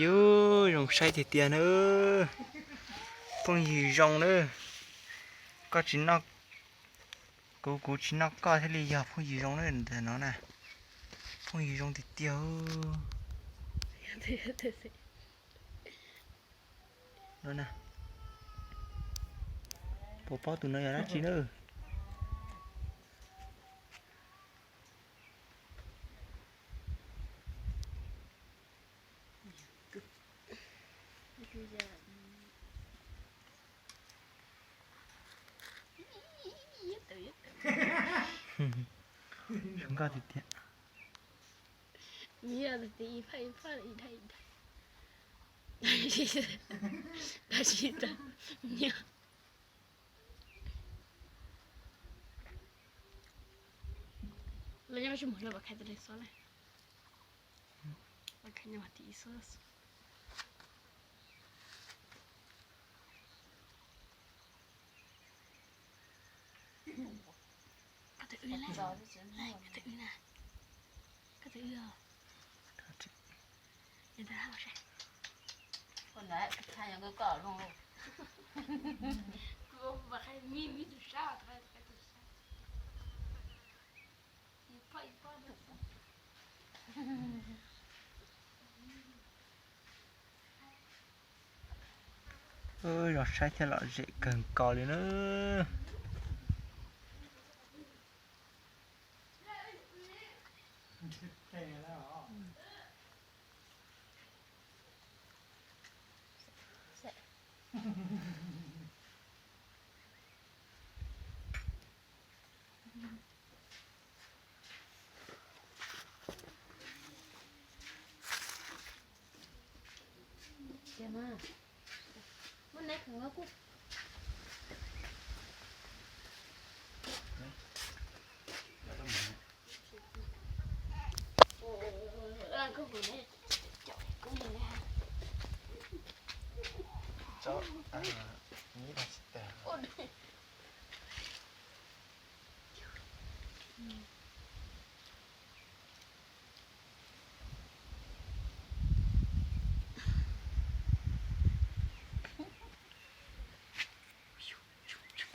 Yus zoo saib tiag tiag na. Phooj ywg zoo na. Koj tsis noj, kuv kuv tsis noj koj thiaj li yog phooj ywg zoo na ntawm no na. Phooj ywg zoo tiag tiag. Puas paub tus no yog dab tsi na? Zoo nkauj tiag tiag. Lawv nyob tsis mus lawv pom khai tau li xwb lawm. Pom khai nyob tim xwb. Koj tus wb na, koj tus wb na, koj tus wb os. Ntawd hab los saib. Kuv pom khai mib mib tus sab, tus sab. Zos saib thiaj lom zem kawg nkaus li na.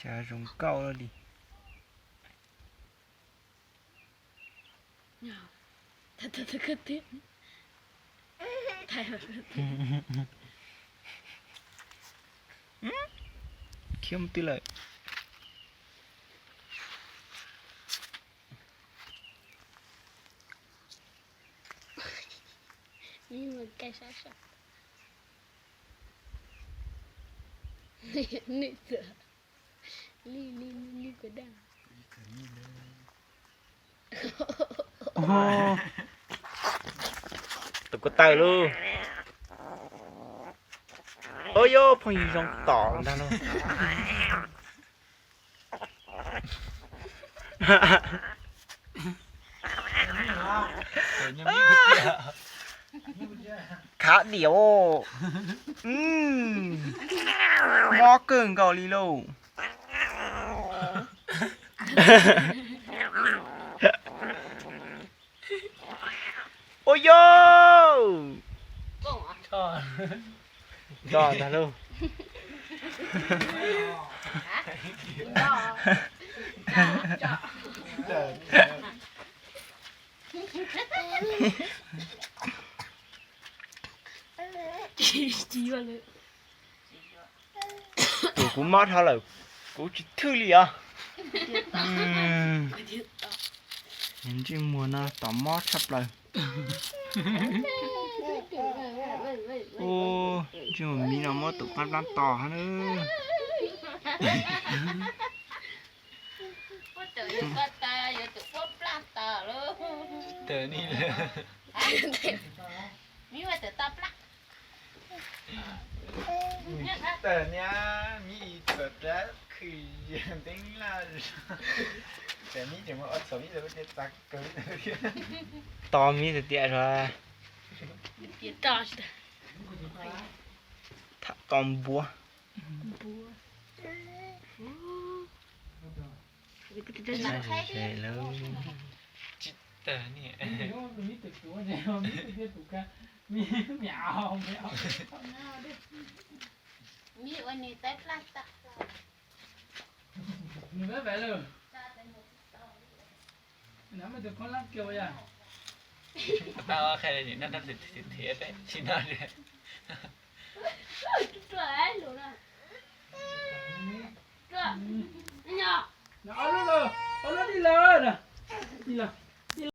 Cas zoo nkauj li. Khiav mus twg lawm? Li li li li kuv daj. Tus kuv tawg lauj. Ua yog phooj ywg zoo tom ntag lauj. Khav diam, mob kawg nkaus li lauj. Ua yog, nrog ntag lauj. Tus kuv mob dhau lawm, kuv tsis thwj li os. Ntsej muag no tom mob tshaj plaws. Ntsej muag miv no muab tus qab plab tos hab na. Tos miv tiag tiag, tham tos npuav. Tsis tag ni. Miav, miav, miav. Nws ua nws taib plaj tag. Nws peb pem lawm. Nws muaj tus khaub hlab kiag ua yog. Tau qhia nim no thiab peb tsis no. Ruaj lus na.